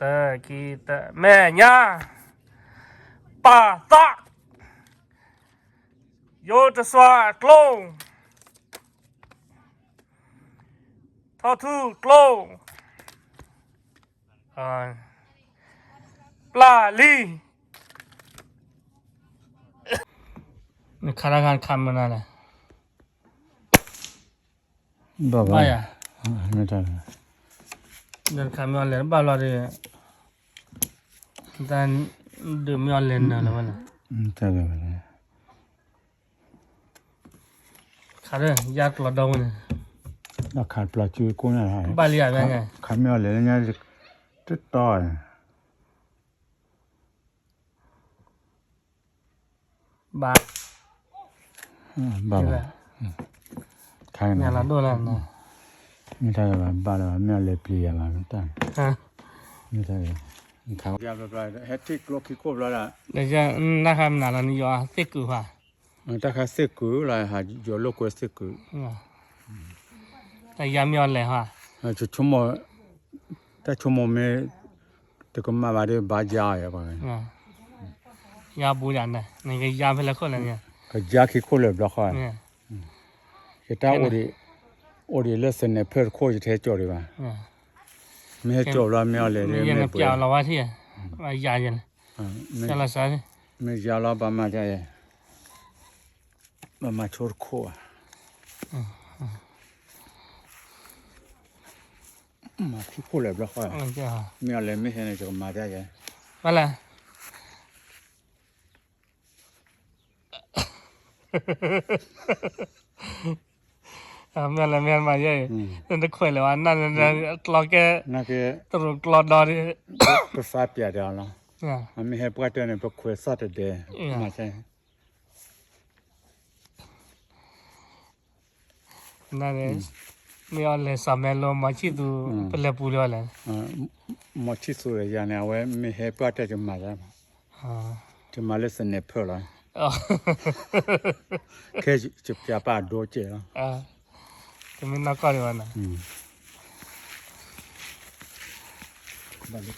တၢ်ခံတၢ်မဲာ်ညါ, ပာ်သး, ယိတစွါကျိ, ထီထူကျိ, ပျၢ်လံ, နခးတၢ်ခါနခးမနုၤလဲၣ်. ဘၣ်ဘၣ်ယၤ, နခးမ့ၢ်အီၤလဲၤဘၣ်လီၤဒီး, တၢ်ဒုးမ့ၢ်အီၤလဲၤနၢၤလၢၤဝဲန့ၣ်, ခးဒီး ယါကျီဒီဝဲန့ၣ်, ခးပျီစုကိးညါ, ဘၣ်လံယၤ, ခးမ့ၢ်အီၤလဲၤလၢညါ, တတီၤ ဘၣ်, ဘၣ်ဘၣ်, ခါနၤလီၤဒိၣ်လၢနၤ, မ့ၢ်တၢ်ဘၣ်ဘၣ်လၢၤဘၣ်, မ့ၢ်အလဲၤပျံၤယၤလီၤ, မ့ၢ်တၢ်, ဟဲထံၣ်ကျိခံခိၣ်ဘျီဒၣ်, တၢ်ခါမနုၤလီၤနယီၤသ့ၣ်ကုာ်ဘၣ်, တၢ်ခါသ့ၣ်ကုာ်လီၤ, ယီၤလိာ်ကွဲသ့ၣ်ကုာ်, တၢ်ယါမ့ၢ်အီၤလဲၤဟါ, တၢ်ဆိကမိၣ်မ့ၢ် တကမၣ်ဘၣ်ဒီး ဘၣ်ယါအီၤယၤ, ယါဘူးယၤန့ၣ် နကယါဖဲလဲၣ်ခိၣ်လဲၣ်န့ၣ်, ကယါခံခိၣ်လၢာ်ဘျီဃီ, ယတၢ်အိၣ်ဒံး, အိၣ်ဒံးလၢသန့ၤဖၢၣ်တခိၣ် ယတဟဲကၠီၤဒံးဘၣ်, မ့ၢ်ဟဲကၠီၤဘျီမ့ၢ်အီၤလဲၤ, မ့ၢ်ယါလီၤဘၣ်ထံၣ်, မ့ၢ်ယါလီၤဘၣ်မၤဒ်ယဲ, ဘၣ်မၤဆိတခိၣ်ဧါ မၤခံခိၣ်လၢာ်ဘျီဃီ, မ့ၢ်အီၤလဲၤမ့ၢ်ဟဲန့ၣ် ယကမၤဒ်ယဲ, ဘၣ်လဲၣ်, မ့ၢ်လဲၤမ့ၢ်မၤယဲအံၤ, နတခွဲးလၢၤဘၣ် နကျီကဲ, တရူးကျီဒီဒီး, ပသးပျးဒီးလီၤ, အမ့ၢ်ဟဲပှၢ်တၢၢ်န့ၣ် ပခွဲးသီၣ်တဒဲ, မၤ နန့ၣ်, မ့ၢ်အီၤလဲၤစးမဲလိ မီၤဆံၣ်သူ ပလဲၤပူၤလၢအီၤလဲၣ်, မီၤဆံၣ်သူဒီးယၤန့ၣ် အဝဲမ့ၢ်ဟဲပှၢ်တၢၢ်ယမၤဒ်, ယမၤလၢသန့ၤဖၢၣ်လီၤ, ခဲယပျးပာ်အဒိကဲးလီၤ, တမ့ၢ်နီၢ်ကီၢ်ဒံးဘၣ်န့ၣ်, ဘၣ်လၢ